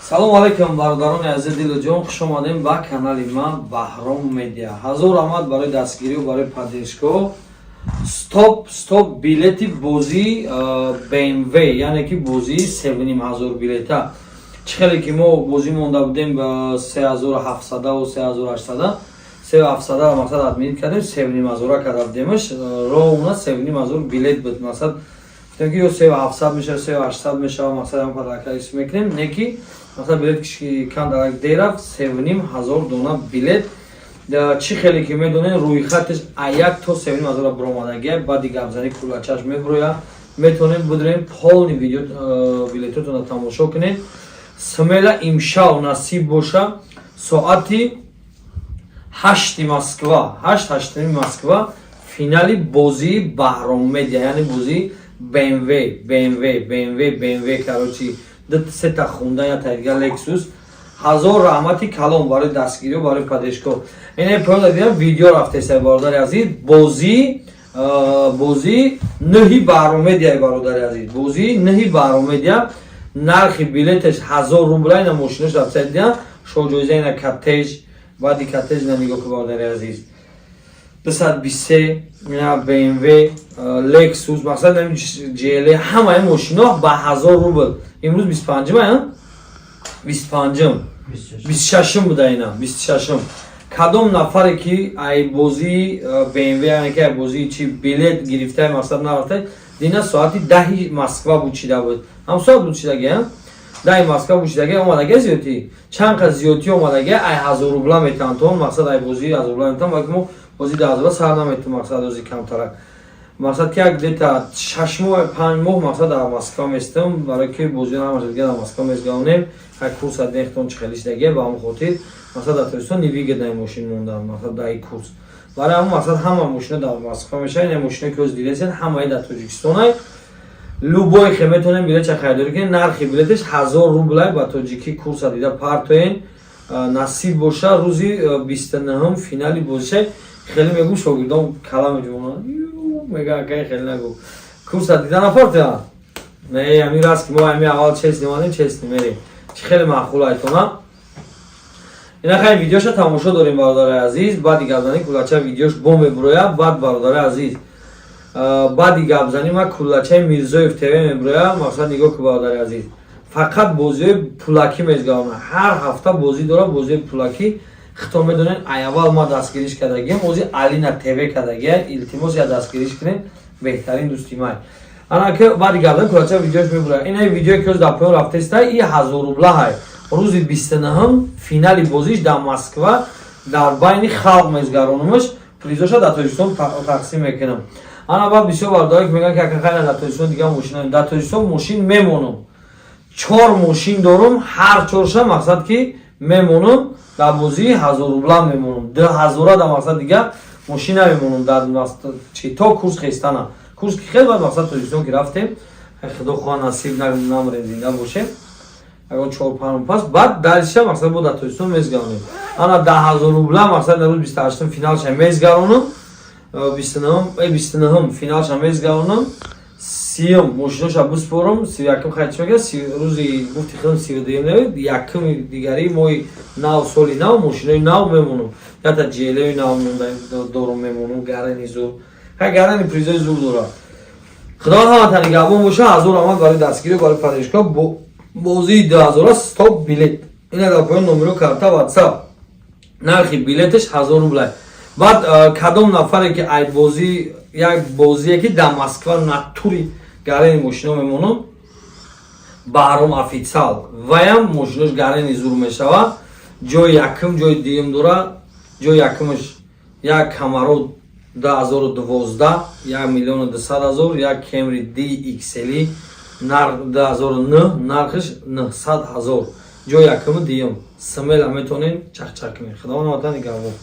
Салому алайкум, бародарони азиз, дилу ҷон, хуш омадем ба канали ман, Баҳром Медиа. Ҳазор раҳмат барои дастгирию барои поддержка. Стоп, стоп, билети бозии БМВ, яъне ки бозии 3500 билета. Чӣ хеле ки мо бозӣ монда будем ба 3700-у 3800, 3700 мақсад отменить кардем, 3500-а карда будемаш. Ровно 3500 билет буд. Мақсад гуфтем, ки ё 3700 мешава, 3800 мешава, мақсад ҳам подарка ис мекунем, не ки мақсад билет кан дерафт, 3500 дона билет. Чӣ хеле ки медонем, рӯйхаташ а як то 3500 буромадагия. Баъди гапзанӣ куллачаш мебуроя, метавонем бидурем, полный видео билетотонро тамошо кунед. Смело имшав насиб боша, соати 8-и Москва, 8, 8-уми Москва, финали бозии Баҳром Медиа, яъне бозии БМВ, БМВ, БМВ, БМВ, короче, ду сета хунда, я тайдига Лексус. Ҳазор раҳмати калон барои дастгириу барои поддержка. Ине поён дидам, видео рафтеса, бародари азиз, бозии нӯҳи Баҳром Медиа, бародари азиз, бозии нӯҳи Баҳром Медиа. Нархи билеташ 1000 рубла. Ина мошинош рафта дидам, шоҳҷоиза ина коттеҷ, баъди коттеҷ ина нигоҳ ку, бародари азиз, 223, ина БМВ, Лексус, мақсад ЖЛ, ҳамаи мошино ба 1000 рубл. Имрӯз 25-ум, 25-ум, 26-ум буда, ина 26-ум. Кадом нафаре ки ай бозии БМВ, яъне ки ай бозии чи билет гирифтаи, мақсад нарафта, дина соати 10-и Москва бучида буд, ҳам соат буд чидаги, 10-и Москва бучидаги, омадаги зиёдтӣ, чанд қад зиёдтӣ омадаги, ай 1000 рубла метавон, то мақсад ай бозии 1000 рубла метавон, балки мо бозии 10 000 сар наметавон, мақсад ози камтарак, мақсад ки як где-то 6 моҳ, 5 моҳ мақсад дар Москва местам, барои ки бозиён ҳамаша дига дар Москва мезгавонем, як курс аднехтон чи хеле шидагия. Ба ҳамон хотир мақсад дар Тоҷикистон невыгодный мошин мондан, мақсад дар ин курс. Барои ҳамон мақсад ҳама мошино дар Москва мешавад. Ин мошино ки ҳоз дидесен, ҳамаи дар Тоҷикистонай. Любой хе метавонем билетча харидорӣ кунем. Нархи билеташ 1000 рублай, ба тоҷикӣ курса дида партоен. Насиб боша, рӯзи 29-ум финали бозишай. Хеле мегӯ, шогирдон кала меҷумонанд, мега: «Акай, хеле нагӯ, курса дида напартоянд». Не, ҳамин раст ки мо ҳами аввал честный омадем, честный мерем. Чи хеле маъқул айтона. Ина хай видеоша тамошо дорем, бародари азиз. Баъди гапзанӣ куллача видеош бо мебуроя. Баъд, бародари азиз, баъди гапзанӣ ма куллачаи Мирзоев ТВ мебуроя. Мақсад нигоҳ ку, бародари азиз, фақат бозиҳои пулакӣ мезгавона, ҳар ҳафта бозӣ дора, бозиҳои пулакӣ. Хито медонед, аввал ма дастгириш кардагиам, ози Алина ТВ кардагия. Илтимос, я дастгириш кунед, беҳтарин дӯсти май. Ана ки баъди гапзанӣ куллача видеош мебуроя. Ина видеое ки ҳоз дар поён рафтеста, и 1000 рубла ҳай. Рӯзи 29-ум финали бозиш дар Москва дар байни халқ мезгаронумаш, призоша дар Тоҷикистон тақсим мекунам. Ана баъд бисёр бародаре ки мегӯянд, ки ака, хайна дар Тоҷикистон дигар мошин, дар Тоҷикистон мошин мемонам, чор мошин дорум, ҳар чорша мақсад ки мемонам, дар бозии 1000 рубла мемонам, 2000-а дар мақсад дигар мошин намемонам дар чи то курс хестана. Курс ки хел, баъд мақсад Тоҷикистон ки рафтем, худо хоҳа, насиб намрем, зинда бошем, ягон 4-5 пас баъд дальше мақсад бо дар Тоҷикистон мезгаронем. Ана 10 000 рубла, мақсад рӯз 28-ум финалша мезгаронам, 29-ум финалша мезгаронам, 30-ум мошиноша биспорам, 31-ум хай чи мега, рӯзи гуфти худам 32-ум навед, якуми дигари моҳи нав, соли нав мошинои нав мемонам, ята ЖЛ-ои нав дорум, мемонам, гарани зур, хай гарани призои зур дорад. Худованд ҳаматан нигаҳбон боша. Ҳазор раҳмат барои дастгирӣ, барои поддержка. Бозии 2000-а, стоп билет. Ина дар поён номеро, карта, Ватсап. Нархи билеташ 1000 рублай. Баъд кадом нафаре ки ай бозӣ, як бозие ки дар Москва натури гарени мошино мемонам, Баҳром Офитсал, ваям мошинош гарени зур мешава. Ҷои якум, ҷои дуюм дора. Ҷои якумаш як Камаро 2012, 1 200 000, як Кемри DXL нарх 2009, нархиш 900 000. Ҷои якуму дуюм смело метавонем чахчах кунем. Худованд ватан нигаҳбон.